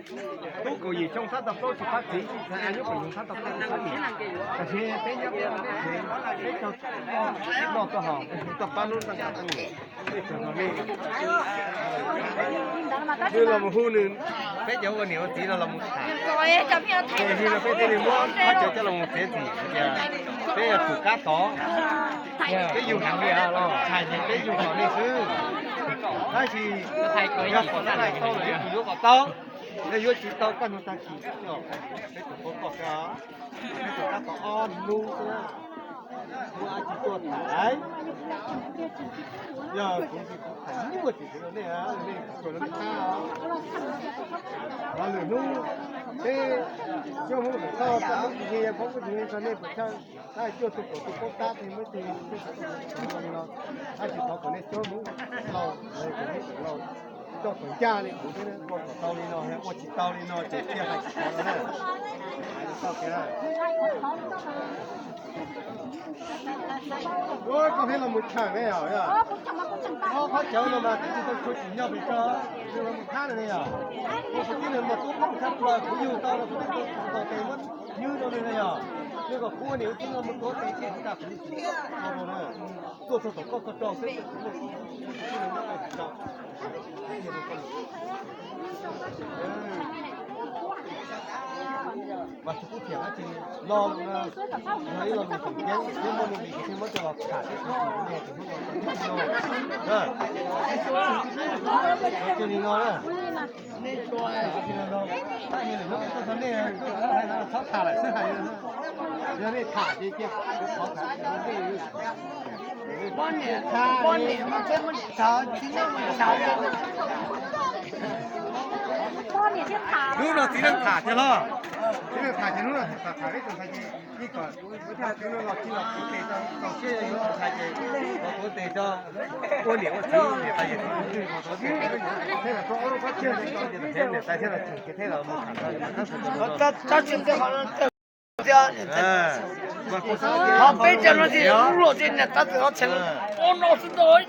Tub kaum yim xyoo sab tau plaub tsis pab txiv, txiv nyob kaum yim xyoo sab tau plaub tsis pab niam. Tam sim peb nyob peb peb tsev, peb tau noj tau haus, tau pab lub neej tau nyiam. Nws los mus hu nws, peb cov ua niam ua txiv no los mus tham. Ces li no peb thiaj li muab qhov chaw coj los mus txiav txim tias peb yog tus kab tod, peb yug heev li los hais tias peb yug kom nej xwb. Tab sis yog kom nej tau lawm yuav kom tau, nej yuav tsis tau kaj ntug tag kis. Peb tus qub koj, peb tus kab tod ob hnub xwb na, hnub ab tsis tuaj tham. Yog kuv tsis kuv tham nyuaj tsis xwv rau nej, nej tsuas rau nej qab. Lwm hnub peb cuab hmoob lwm txoj, peb hmoob tsis nyiam, peb hmoob tsis nyiam txog nej puas chawj. Tab cuaj tus kaum tus poob tab tes muab tes, tab sis thov kom nej cuab hmoob laus, hmoob laus, coj kom ncaj li kuv thiab, ua kom tau li no, ua tsis tau li no ces thiaj hais tsis tau no na. Koj thiaj los mus cheem ne yom. Qhov cawv no mas kuv tsis tau tshuav tsim nyog pes tsawg, nws los mus thab no ne yom. Kuv tib nws mas tub poob thab plaws kuv yug tau no kuv twb tau tes muab ywg rau nws ne yom. Nws kom kuv ua niam ua txiv no mus tuav tes thiaj tsis tas kuv tsis tau no na. Tuaj txog tom koj koj rau xwb. Mas tsis pub thiam dab tsi, lo yog ib lo lus tseem ceeb thiab muaj nuj nqis, kuv thiaj muab coj los tham thiab kuv tsis nco tus hnub no tau thiab no. Cia li no na. Tab sis lwm hnub peb tuaj txog nej, txhob tham lawm xwb hais. Yog nej tham ces cia kuv qhov tham. Hnub no txiv neej tham tiag los? Txiv neej tham ces hnub no tham, tham peb tus ntxhais ces ib kom tus no los tsis los kuv tes tau, tau siab yuav tus ntxhais ces los kuv tes tau, ua niam ua txiv niam tais yawm txiv kwv tij los tuav tes, thiab los tuav ob lub pob tsiaj, niam tais thiab los tseem kiag thiab los mus tham. Ho peb cov no ces lub luam ces niam tais txawm los tseem ua no xwb ntag.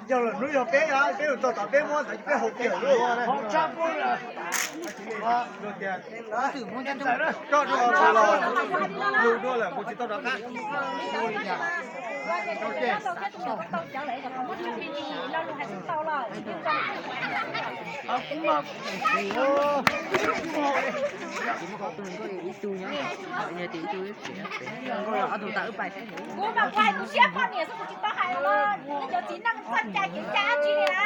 Yog lwm hnub yog peb, peb mus txog tom peb muab ntawd peb haus kiag lawm. Coj dua los, lus dua lawm kuv tsis tau rov qab. Kuv mas kuv hais kuv siab poj niam xwb kuv tsis tau hais los, nej cov txiv neej txoj cai kev cai dab tsi li na.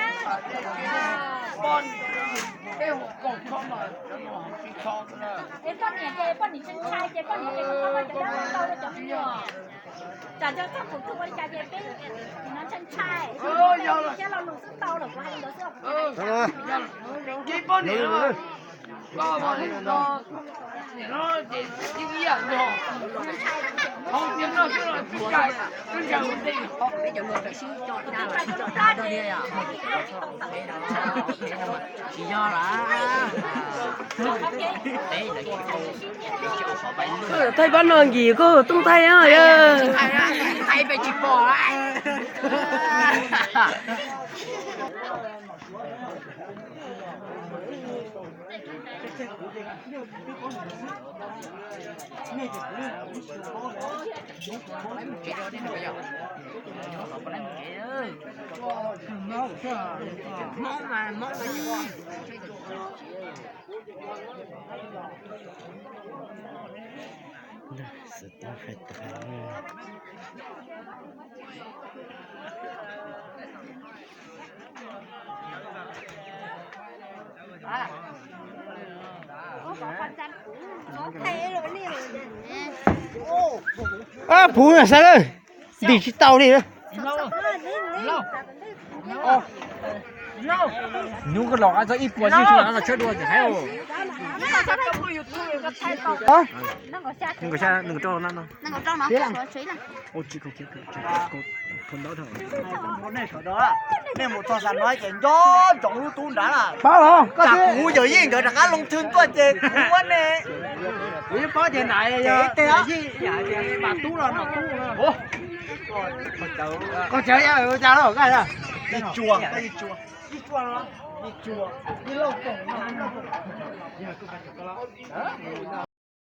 Es poj niam ces poj niam ntshai ntshai ces poj niam ces kom tau cov dab tsi tau rau cov me nyuam. Tsam nco txog thaum twg ua li cas ces peb nim no ntshai ntshai, thiab lo lus xwb tau lawm kuv hais li ntawd xwb. Tsis yog lawm. Koj thaij pab no nkis koj tooj thaij yog. Ab, puv na saib lawm, ntim tsis tau li na. Hnub koj los txog ib puas xwb, tshawb dua tsis haib. Nws nkaum xya, nws nkaum rau no. Nej mus txog xav no ces nco ntsoov lub tub nrad na. Pab los, kuv yawm yij nkawd rov qab loo thwj tuaj ces kuv muab nej. Kuv yeej paub tias nais yog yij, yam tias mas tub los nom tub. Koj cawv ya cas los koj. Yij tsuag, yij tsuag, yij tsuag, yij lauj koom no.